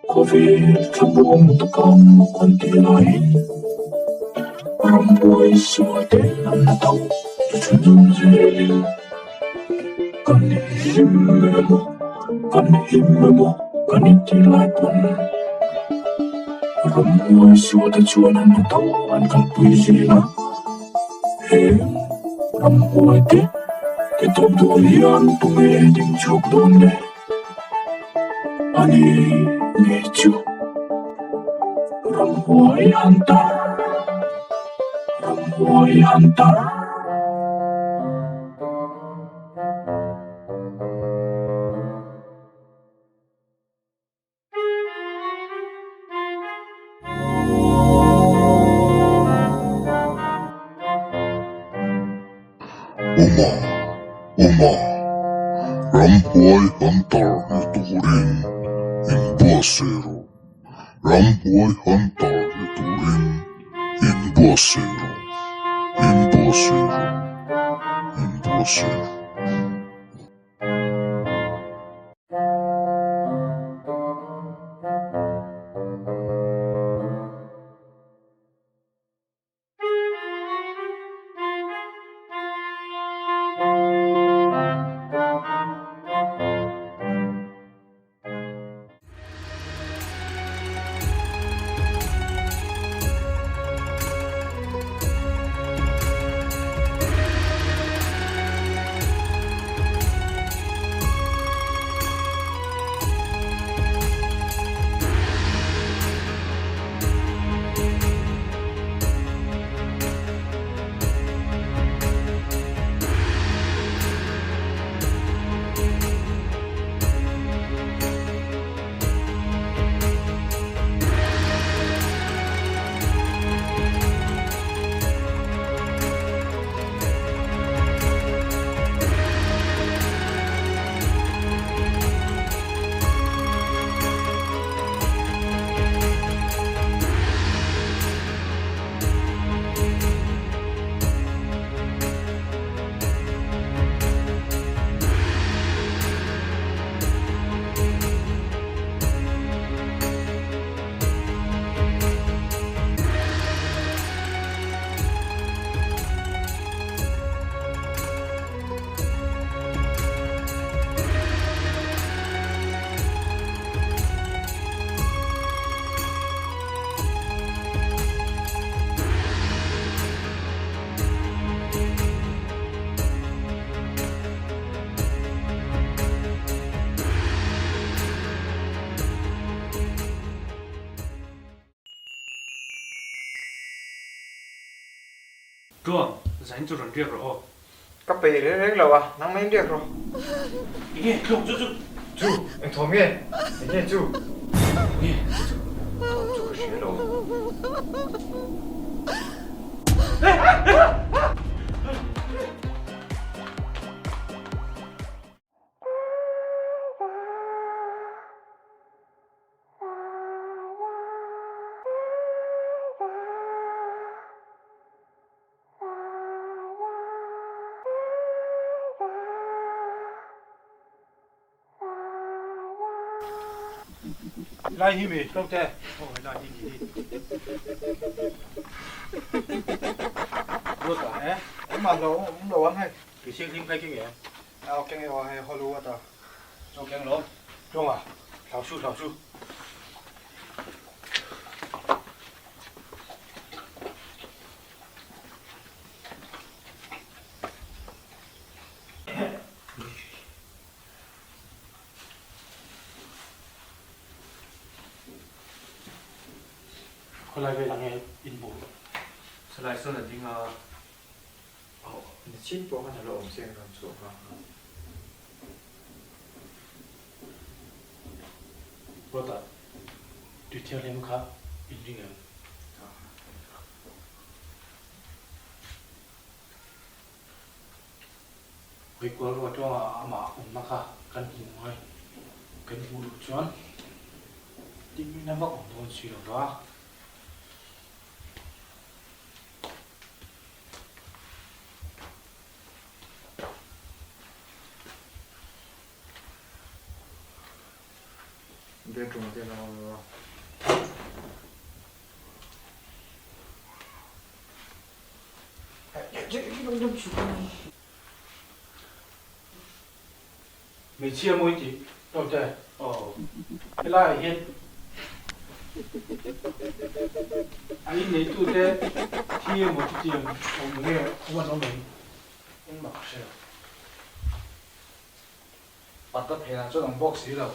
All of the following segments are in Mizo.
Khawvel thlamuang taka maw kan tih laiin rambuai sual te an la tho chu chhunzawm zelin kan hlim emaw kan him emaw kan intih lai pawn rambuai sual te chuan an la tho an kalpui zel a, heng rambuai te ti tawp dawn hian tunge ding chhuak dawn le? Ani ngei chu ramhuai hunter ramhuai hunter. Uma, Uma, ramhuai hunter ni turin inbuatsaih rawh. Ramhuai hunter ni turin inbuatsaih rawh. Inbuatsaih rawh. Inbuatsaih rawh. Tluang, zain chu rawn riak rawh aw. Ka peih reng reng lo a, nangmah in riak rawh. Enge Tluang chu chu? Chu, eng thawm nge? Enge chu? Enge chu chu? Thawm chu ka hria lo. Lai hi mi tlawm te. Oh lai hi ni hi. Ruat ah eh. Engmah lo awm lo ang hei. Tui siang hlim khai keng em? Aw keng e aw hei hawlu a ta. Aw keng lo. Tlawng ah hlau su hlau su. Khawlai vel ang e inbu. Salai sawn a ding a. Aw, nichin pawh khan a la awm chiang rawn chhuah nghal nghal. Ruata, tui thianghlim kha in ring em? Hawi kual ruah tuangah amah awmna kha kan hmu ngai. Kan hmuh loh chuan tingin a vak awm dawn si lo va. Bedroom ah te hian a awm a. Hmeichhia mawi tih tawngte aw helaiah hian a inneitute thi emaw chutiang awm nge awm an awm em engmah ka hre lo. Parda phenah chuan awm bawk si lo.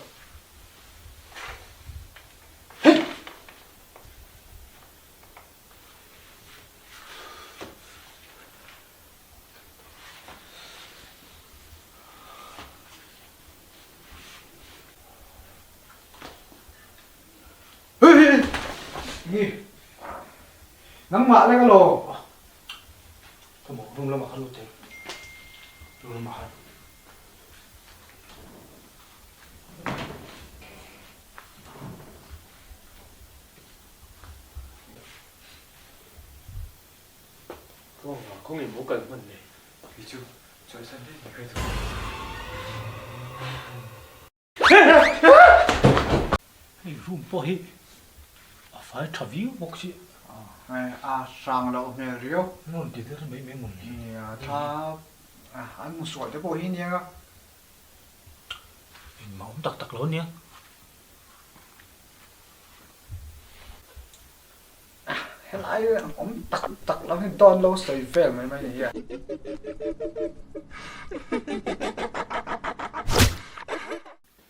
Nangmah leng alaw? Ka maw room lamah khan lut thei. Room lamah khan. Kawngah kawng in maw kal hman le? Kei chu chawisan daih mai ka duh. Hei room pawh hi a fai tha viau bawk si. A hrang loh hmel riau. An rawn ti der mai mai maw ni? Nia thla an hmu sual te pawh hi nia. Engmah awm tak tak lo ania. Helai awm tak tak lo hi dawn lo sawi vel mai mai ni hian.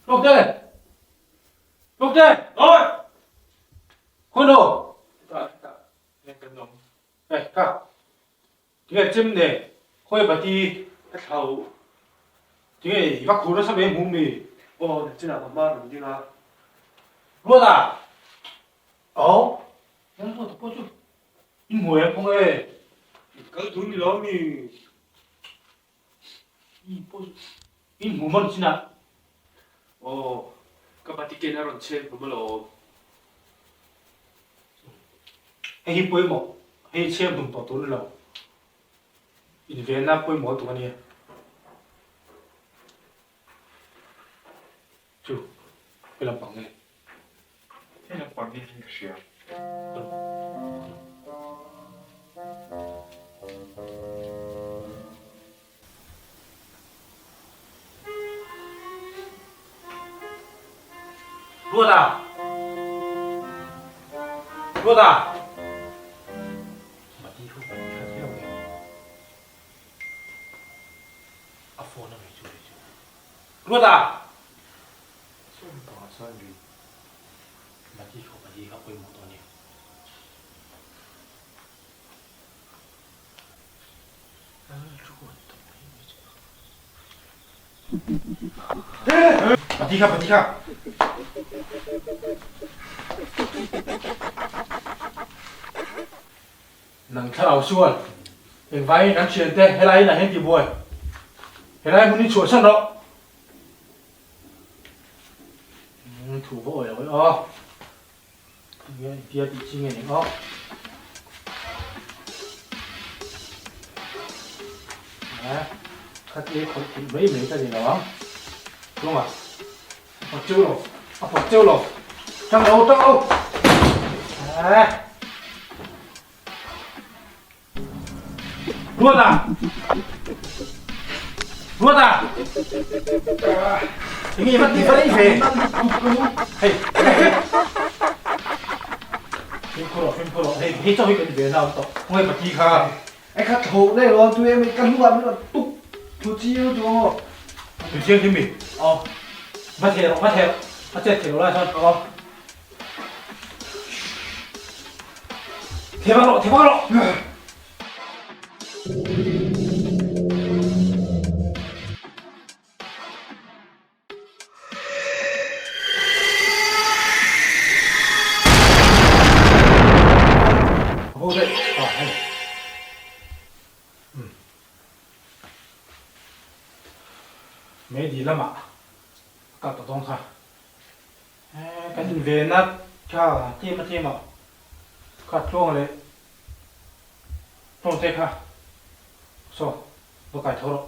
Hlawkte! Hlawkte! Oi! Khawi no? Hei kha. Tinge chem ne? Khawi pati ka thlau. Tinge i va khur nasa mai hmu mi? Aw, nachinah ka hma rawn ding a. Ruata! Aw, Lal Ruata pawh chu in hmu em kawng e? In kal dun ni lo mi? I pawh chu in hmu maw nachinah? Aw, ka pati ken a rawn chhem hlum alawm. Hei hi pawimawh, hei chhem hlum tawh tur ni lo. Invenna pawimawh lutuk a nia. Chu, he lampang nge? He lampang hi ka hria. Ruata! Ruata! Mati ho kan khat viau nge? A phone a ngei chu chu. Ruata! Chuan pangah chuan ri. Mati ho pali kha pawimawh tawh a ni. Pati kha pati kha. Nang thlarau sual engvangin kan thian te helai inah hian ti buai helai hmun hi chhuahsan rawh. Thu va awi lo e aw. Tinge intia tih chi nge ning aw. Eh, khatia khawih theih mai mai ka ni lo ang. Tluanga, a pawt cheu lo, a pawt cheu lo. Tang lo, tang lo. Eh. Ruata! Ruata! Enge va ti va ve? Hei. Fimkhur rawh, fimkhur rawh. Hei, hei chauh hi kan ve na awm tawh. Khawngaih pati kha. Ai kha tho le lo tu em ka hnu ah min rawn tuk thu chiang tu ang aw. Thu chiang khi mi? Aw. Va theh rawh, va theh rawh. A chet thei lo lai chuan. Aw. Theh vak rawh, theh vak rawh. Mei lamah a kal tawh dawn kha. Kan invenna kha tlem a tlem ah kha tluang leh tawngte kha saw va kai tho rawh.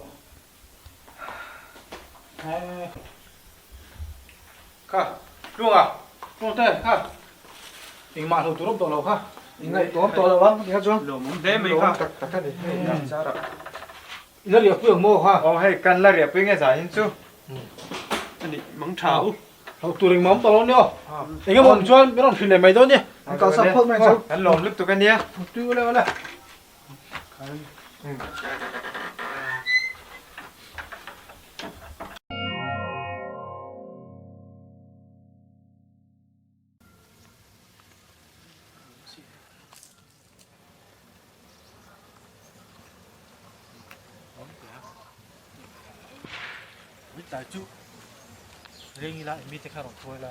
Kha tluang ah. Tawngte kha engmah hlo tur awm tawh lo kha. Ingaihtuah awm tawh lo ang tikha chuan. Lawmawm hle mai kha. Tak tak a ni hei a char ah. I la riahpui ang maw kha? Aw hei kan la riahpui nge zanin chu. A nih mang tha u. Hlo tur engmah awm tawh lo nia aw. Eng emaw awm chuan min rawn hrilh leh mai dawn nia. An kalsan phawt mai chu. Kan lawm lutuk a nia. Tui ule ule. Tlai chu reng ila emi te kha rawn hruai la.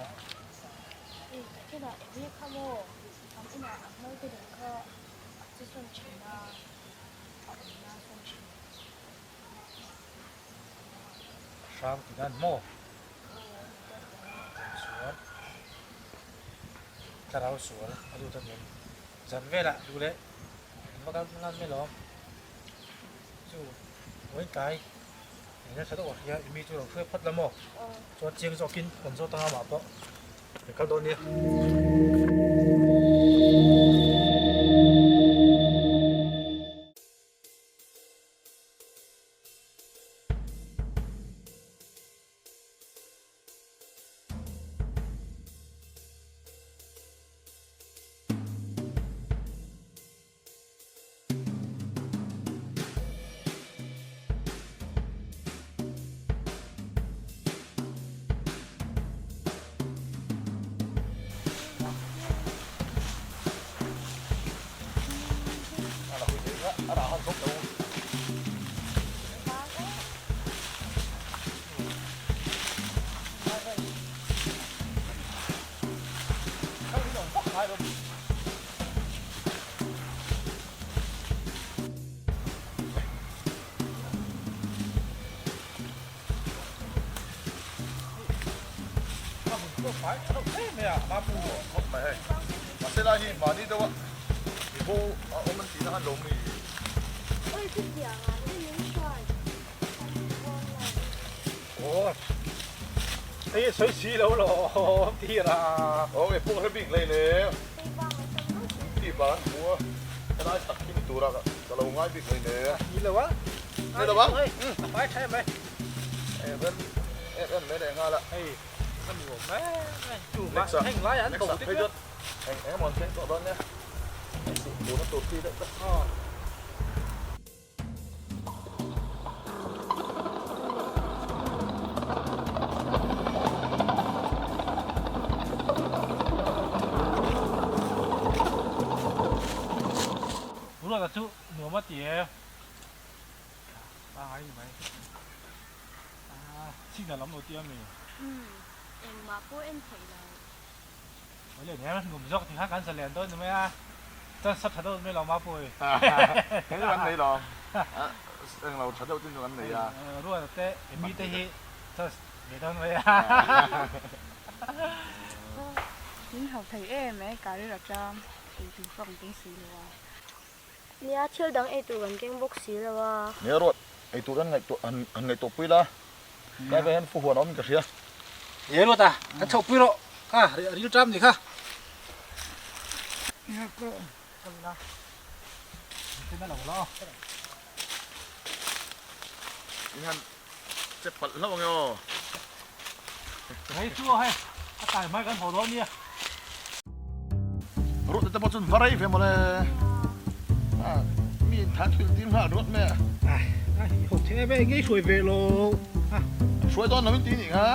Ei takin ah emi kha maw an inah an naute lem kha a che sawn thin a, a awmna sawn thin. Hrang ti dan maw? Sual thlarau sual a lut a nem zan velah duh leh an va kal ngan mai lawm chu vawiin tlai eng nasa deuh a hria i mi chu lo hruai phawt la maw chuan chiang zawkin kan zawt anga mah pawh kan kal dawn nia. Ruata chu nuam a ti e. Pangai ni mai. Signal awm lo tia mi. Umm engmah pawh en theih lo. Awle hniam ngum zawk ti kha kan sa lian dawn ni mai a, chuan sa tha deuh mai lo mapui. Heng chu kan nei lo, eng lo tha deuh tin chu kan nei a. Ruata te emi te hi chuan ve dawn mai a. Min hau thei em e, career atang eitur pawh kan keng si lo a. Nia, thil dang eitur kan keng bawk si lo a. Nia Ruat, eitur kan ngaihtuah han ngaihtuah pui la, tlai ve hian fuhuan a awm in ka hria. Nia Ruat a, kan chhoh pui rawh, kha ril ṭam ni kha. Nia ka kal la, in ten a lo la aw. In han che palh hlauh ange aw. Hei chu aw hei, a tai hmai kan haw dawn nia. Ruat te pawh chuan va rei ve mawle. A mi in than thil tir nghal ruat mai a. A hi ho the ve ngei hruai ve lo. Hruai dawn lo in ti nih kha.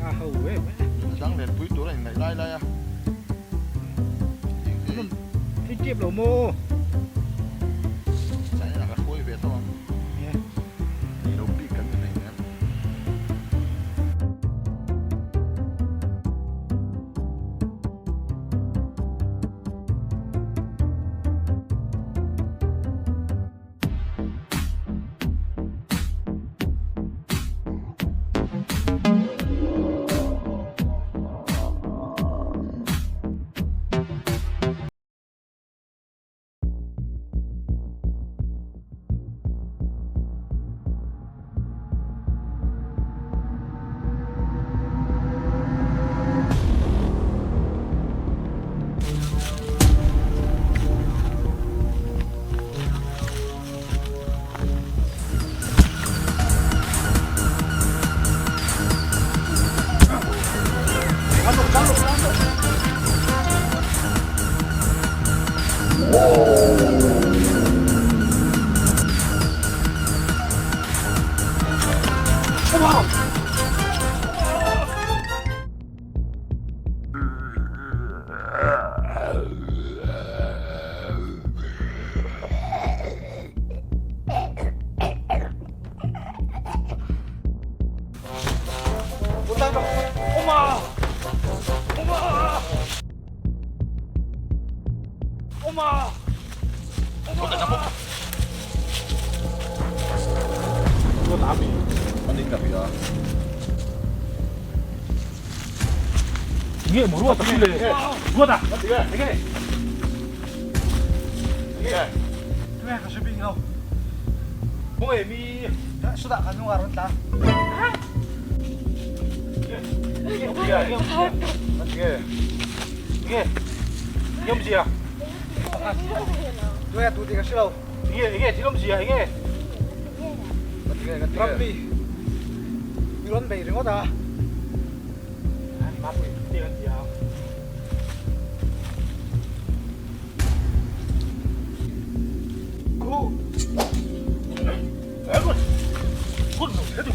A ho ve mai. Dang len pui tur a in ngaih lai lai a. Hei tep lo maw? China ka hruai ve tho ang. Ni lo bik kan ni hleinem. tla mi? An in ka hria. Nge maw Ruata chu le? Ruata! Enge? Enge? Tunge ka hre bik lo. Maw emi sawtah khan nunga rawn tla. Enge? Enge? Enge? Enge awmzia? Tunge tu tih ka hre lo. Enge enge thil awmzia enge? Rammi i rawn bei ringawt a. Mapui te kan ti ang. Ku. Kun lo che du.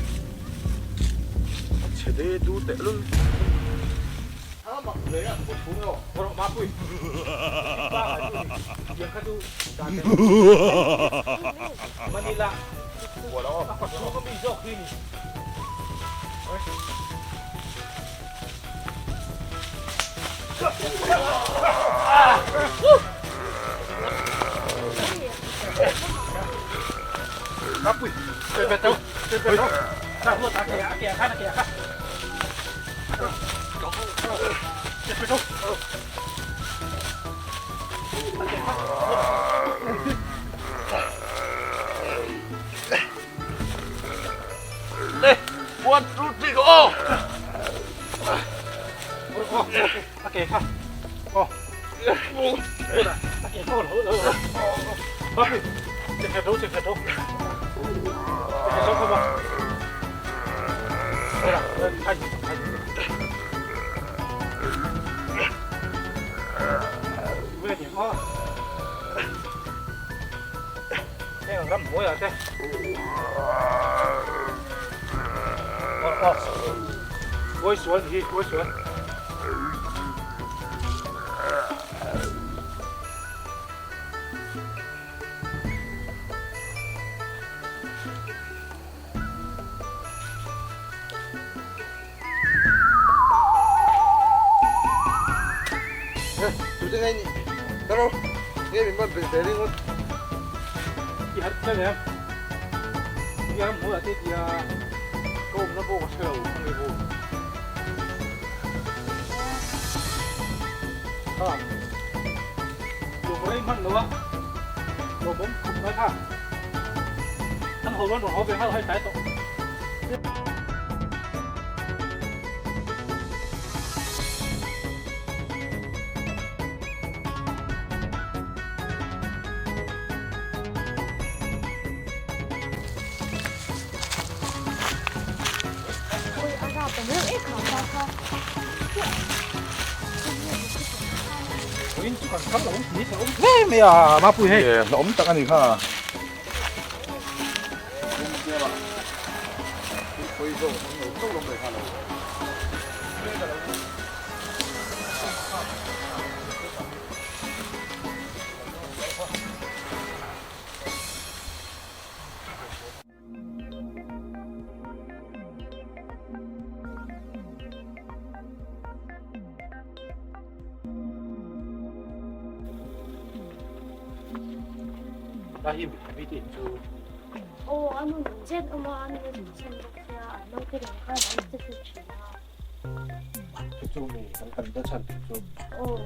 Che de du teh lul. Le, one, two, three, go! Tute nge ni? Karo, nge min man ve ringawt? I harh chiang em? I ram hmuh ah te tia ka awmna pawh ka hre lo ang nge bu. Kha, lawm rei hman lo a, lawmawm khawp mai kha. An ho rawn rawn haw ve nghal hai tlai tawh. Hlawm tak a ni kha. Lai hi mi te chu. Aw a nu nung zet awm a, a nu a zin chhan bawk sia, an naute reng khan an che chu thin a. Chu chu mi kan kan ta chhan chu. Aw.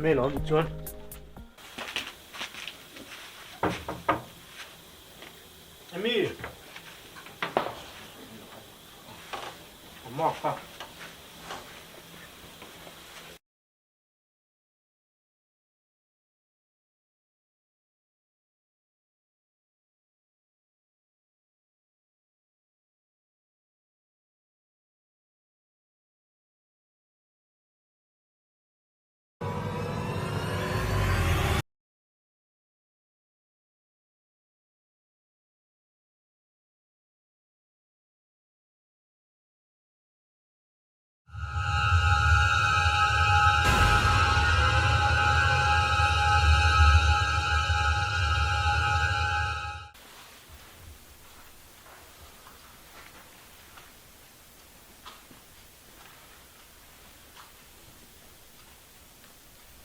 Mail awm chuan. Amy. Amma kha.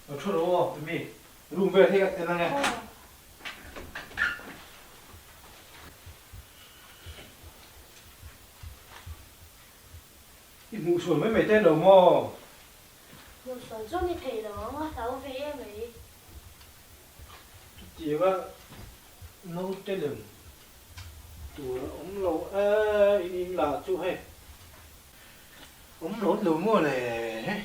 Lo thu rawh aw Amy, room vel hi ka en ange. I hmuh sual mai mai te lo maw? Hmuh sual chu ni thei lo ang a hlau ve em mai. Chutianga naute lem tur a awm lo e, in in lah chu hei awm lo lo maw le hei.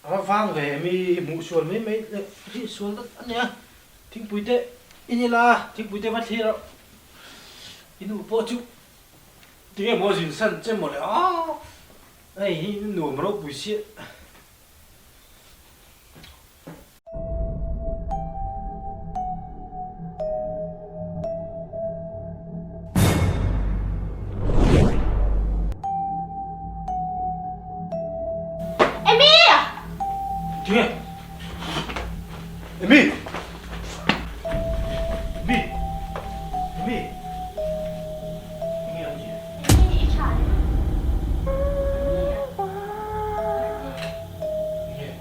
A va vang ve mi hmuh sual mai mai leh hrih sual dat a nia. Thingpui te in ila thingpui te va thlir rawh. I nu pawh chu tinge maw zin san che maw le a hei hi nuam ropui sia. Amy! Tinge? Amy! Amy! Amy! Enge an tih? Amy i tha em? Amy! Amy!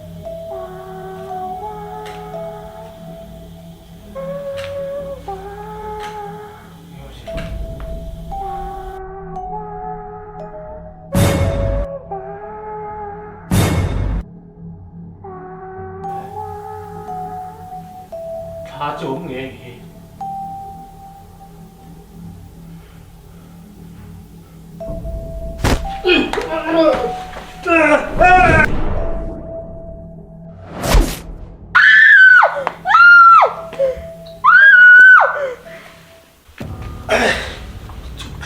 Thla chu awm ngei ang hi.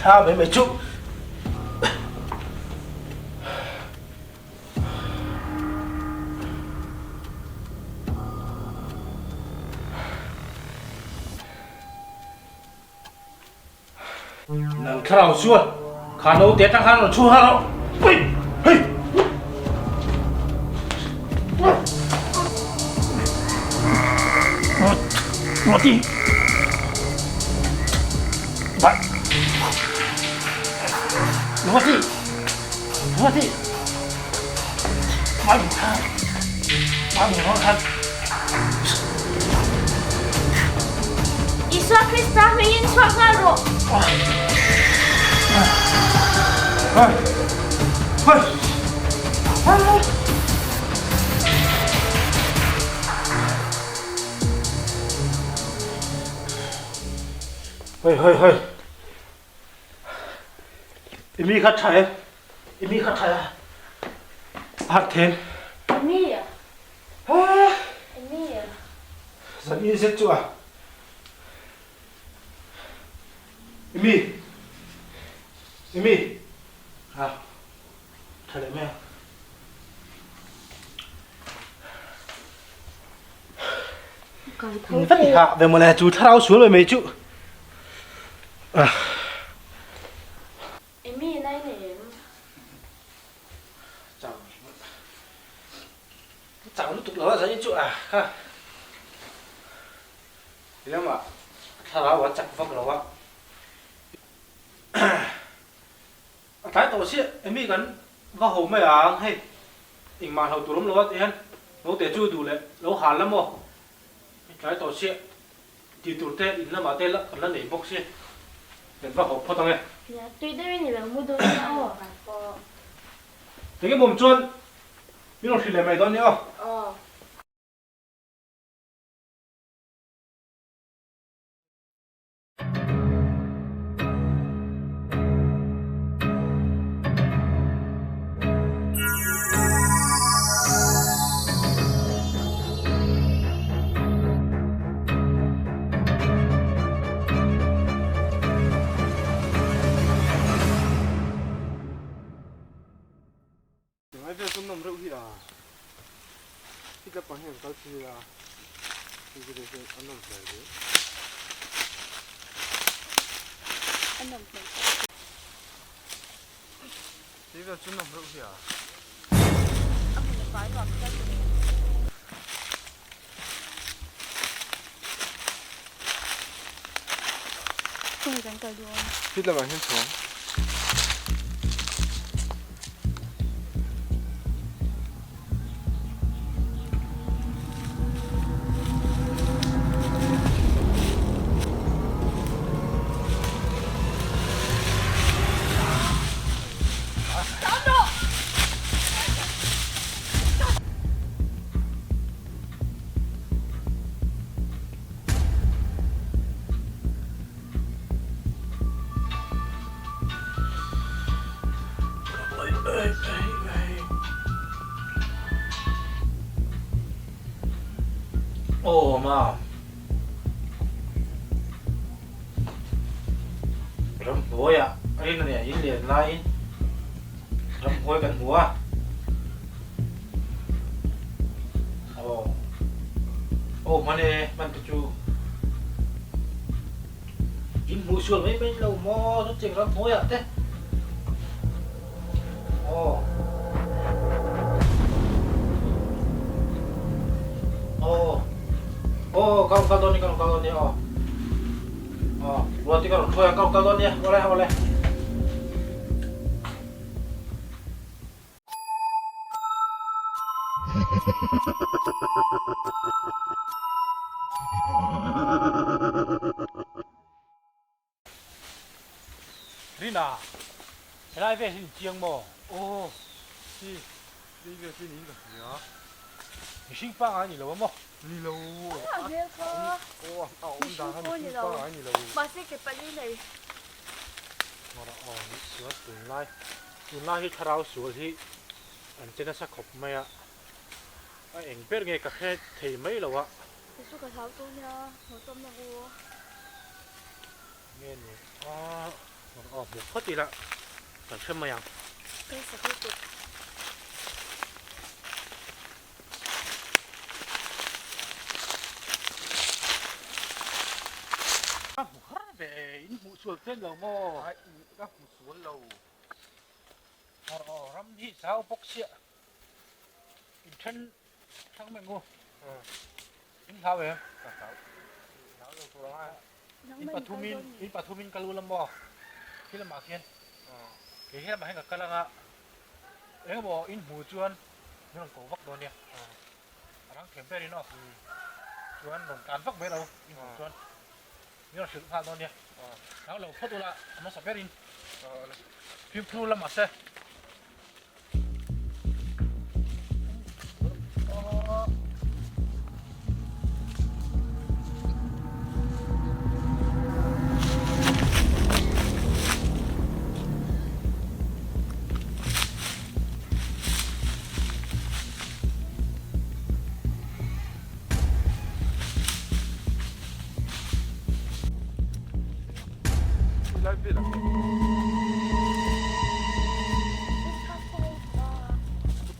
Thla mai mai chu. Nang thlarau chuan kha naute atang khan rawn chhu nghal rawh. Ui! Hei! Ruati! Ba! Ruati! Ruati! Ba kha! Ba kha! Isua Krista hmingin chhuak nghal rawh. Hei hei hei. I mi kha tha em? I mi kha tha a. Har them. Mi a. Mi a. Zan in zet chu a. I mi. I mi. Ha. Tha leh mai a. In va ti hah ve mawle chu thlarau sual mai mai chu. Emi nai nei em? Chau chau lutuk lo a zan chu a kha. Lama thlarau a chak vak lo a. A tlai tawh chiah emi kan va ho mai ang hei engmah hlo tur awm lo a tih hian naute chu duh leh lo hal la maw tlai tawh chiah tih tur te in lamah te kan la nei bawk si kan va ho phawt ang e. Nia tui deuhin i lo mu dawn nia aw kan pawh. Enge mawm chuan min rawn hrilh leh mai dawn nia aw. Aw. Ngai vel chu nawm reuh hi a, hit lampang hian kal thil ila hei chu kei a nawm hmel hle. A nawm hmel tak. Hei vel chu nawm reuh hi a. A hmun a fai nuam hian ka ring. Khawnge kan kal dawn? Hit lamah hian chhawng. Tlan rawh! Aw ma ramhnuai ah rin a nia in len laiin ramhnuai kan hmu a aw aw hman e hman te chu. In hmuh sual mai mai lo maw chutiang ram hnuaiah te aw aw aw ka rawn kal dawn nia ka rawn kal dawn nia aw aw ruati ka rawn hruai ang ka rawn kal dawn nia awle awle. Rina, helai vel hi ni chiang maw? Aw, hi, hei vel hi niin ka hria. Mihring pangngai ni lo a maw? Ni lo. A hmel kha. Aw, a awm dan kha mihring pangngai ni lo. Mahse ke pali nei. Mara aw, nih chuan tunlai. Tunlai hi thlarau sual hi an che nasa khawp mai a, a eng ber nge ka hre thei mai lo a. Kei chu ka hlau tawh nia, hmuh tawm na u. Nge ni a, aw hmuh phawt ila kan hre mai ang. Ka sak lutuk. Ka hmu har ve, in hmuh sual chen lo maw? Ka hmu sual lo. Aw ram hi zau bawk chiah in then thlang mai ngu in hlau em? Ka hlau hlau lo tur anga. In pathum in in pathum in ka lu lam maw khi lamah khian kei he lamah hian ka kal anga engemaw in hmuh chuan min rawn ko vak dawn nia a rang thiam ber in aw chuan rawn tlan vak mai lo in hmuh chuan. Min rawn hrilh nghal dawn nia. Hlau lo phawt ula a hmasa berin fimkhur lamah se.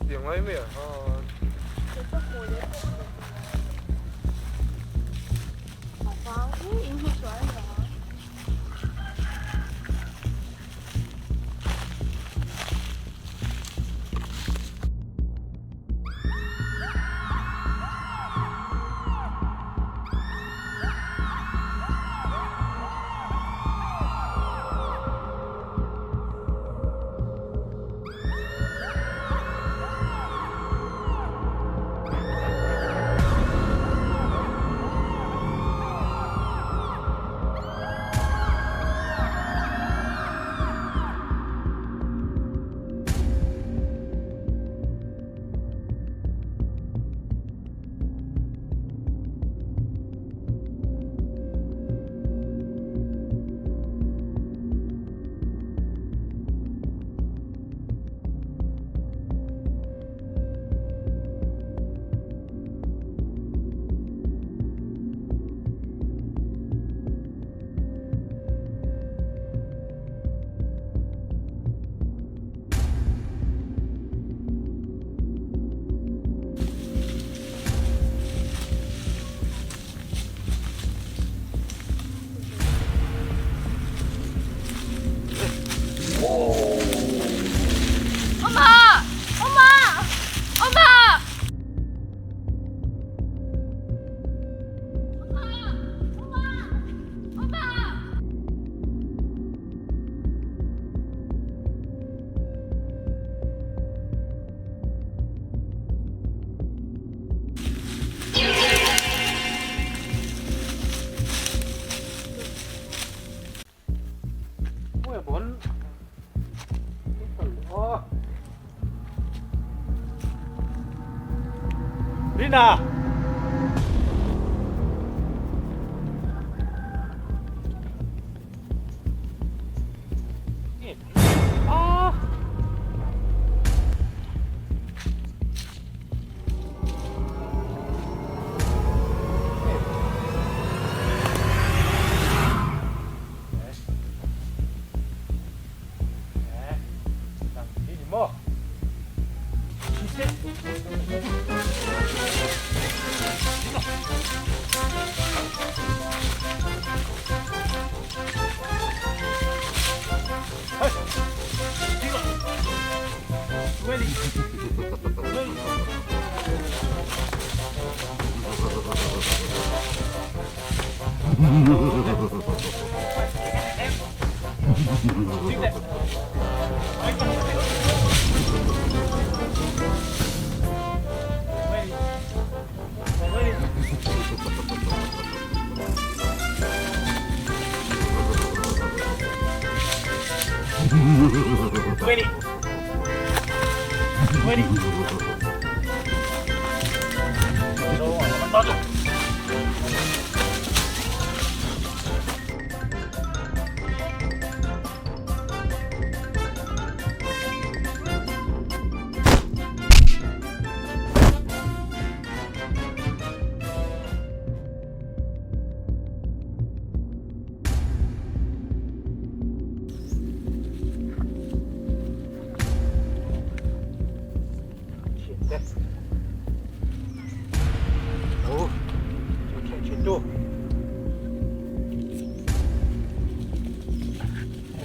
Tiang lai mai ah khan. Rina! Ah!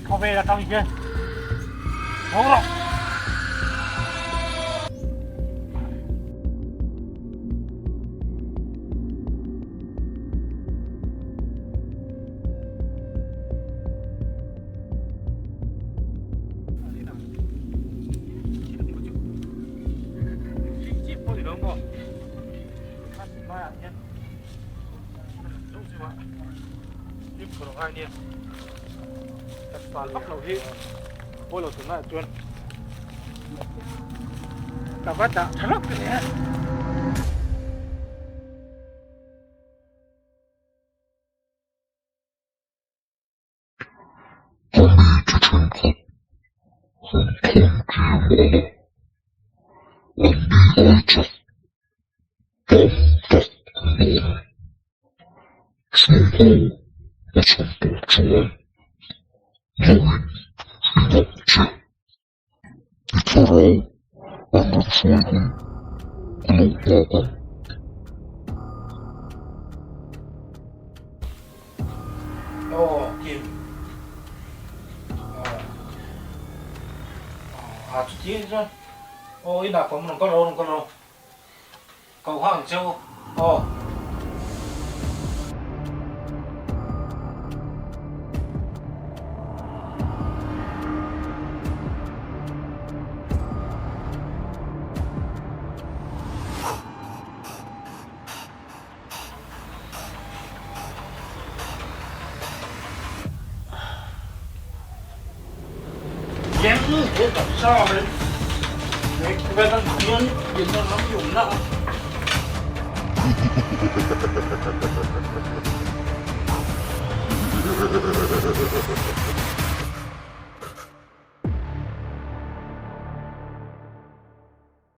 Khawvel atang hian haw rawh. Ka va dah tha lawk ni a. Ka mi chi thenkhat rawn thawn kir mah la, an ni ai chak tam tak an awm. Chung ho a chhan tawh chuan lo in ring ang che. I thlarau an rawn hruai hun ka lo nghak ang. Aw Kim. Aw. Aw a chuti anih chuan aw inah ka awm rawn kal rawh rawn kal rawh. Ko nghak ang cheu aw.